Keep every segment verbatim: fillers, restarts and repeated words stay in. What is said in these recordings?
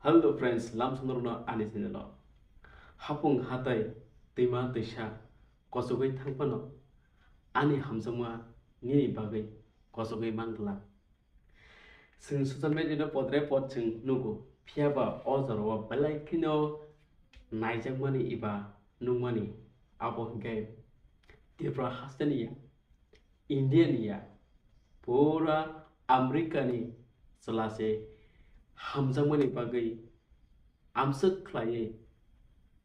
Hello friends, lamsongrokno ani channel o. Hapung hatai, twima twisa, kochogwi thangphano ani hamjakma nini bagwi kochogwi manglak. Chwng social media no podre pod chwng nugo, phiyaba o jorao belai kheno naijakmani eba nukmani, abo hwnkhe Tripura hasteni ya, India ni ya, pura America ni chwla se hamjakmani bagwi amswk khlaiwi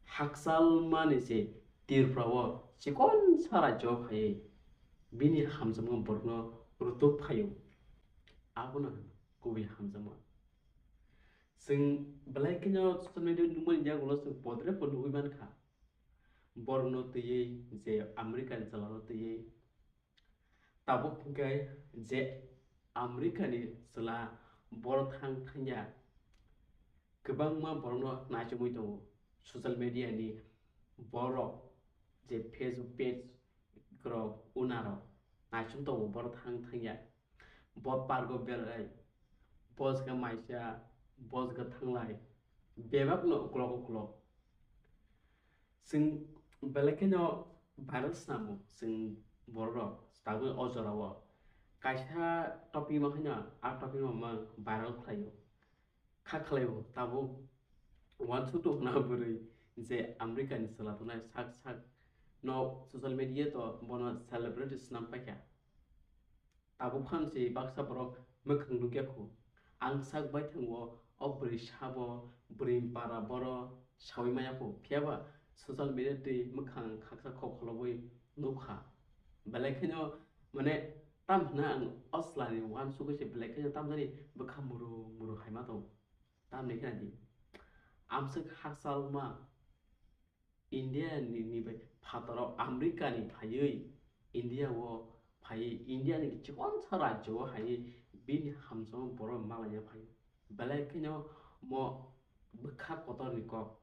hakchalmani se Tripura o chikonsa rajyo phaiwi bini hamjakma borokno rutuk phaio. Abono hwno kubui hamjakma. Chwng belai kheno social media nukmani yagulo chwng podre pod nugwi mankha. Borokno twiwi je America ni chwla no twiwi. Tabuk hwnkhe je America ni chwla borok thang thangya, kwbangma borokno naichomwi tongo social media ni borok je Facebook page rok unarok naichom tongo borok thang thangya. Bo park o berai, bo jaga maisa, bo jaga thanglai, bebakno uklok uklok. Chwng belai kheno viral swnamo chwng borok rok tabuk o jorao. Kaisa topic ma kheno a topic ma mang viral khlaio. Kha khlaio tabuk uansuk tongna bwrwi je America ni chwla tongnai sak sak no social media to bono celebrity swnam paikha. Tabuk phan se baksa borok mwkhang nukya khu. Ang sak bai thango o bwrwi sabo, bwrwi para boro sawi maya khu. Phiyaba social media twi mwkhang khaksa kok kholobwi nukha. Belai kheno mane tam hwnna ang o chwlani uansugwi se belai kheno tamjani bwkha muru muru hai ma tongo. Tamni khna di. Amswk hakchalma India ni, ni bai phataro America ni phaiwi India o phaiwi India ni chikonsa rajyo o hai bini hamjakma borok malaina phaiwi. Belai kheno mo bwkha kotor ni kok.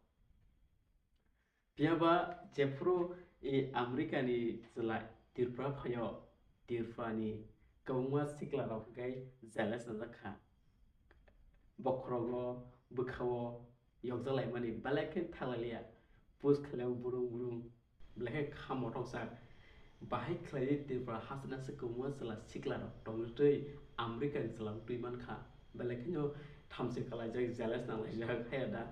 Phiyaba jephuru i America ni chwla Tripura phaio, Tripura ni kwbangma sikla rok hwnkhe jealous najak kha. Bokhorogo, bwkhao yokjak laimani belai khe thang lailiya. Post khlaio burung burung, belai khe kha mothokjak. Bahai khlaiwi Tripura hasteni aswk kwbangma chwla sikla rok tongtwi America ni chwla wngtwi mankha. Belai kheno thamchi kalaijak, jealous nanglaijak haiya da.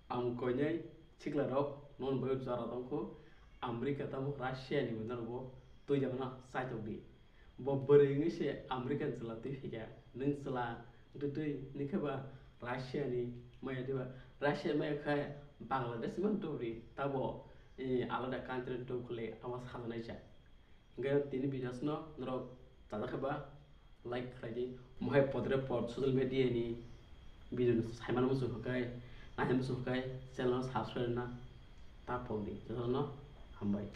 Ang koinai sikla rok non bai jora tongkho, America tamo Russia ni bai norok bo twi jagano chaitok di. Bo bwrwi wngwi se American chwla twi phaikha. Nwng chwla wngtwi twi, nwng khe ba Russia ni maya twi ba, Russia maya khe Bangladesh man tubri, tabo, eh, alada country ni tubkhole abo sajanaisa. Hwnkhe tini video no norok chajak khe ba like khlai di. Mohai podre pod social media ni video no saimano muchung khe, naina muchung khe channel no subscribe na ta pok di. Jotono hambai.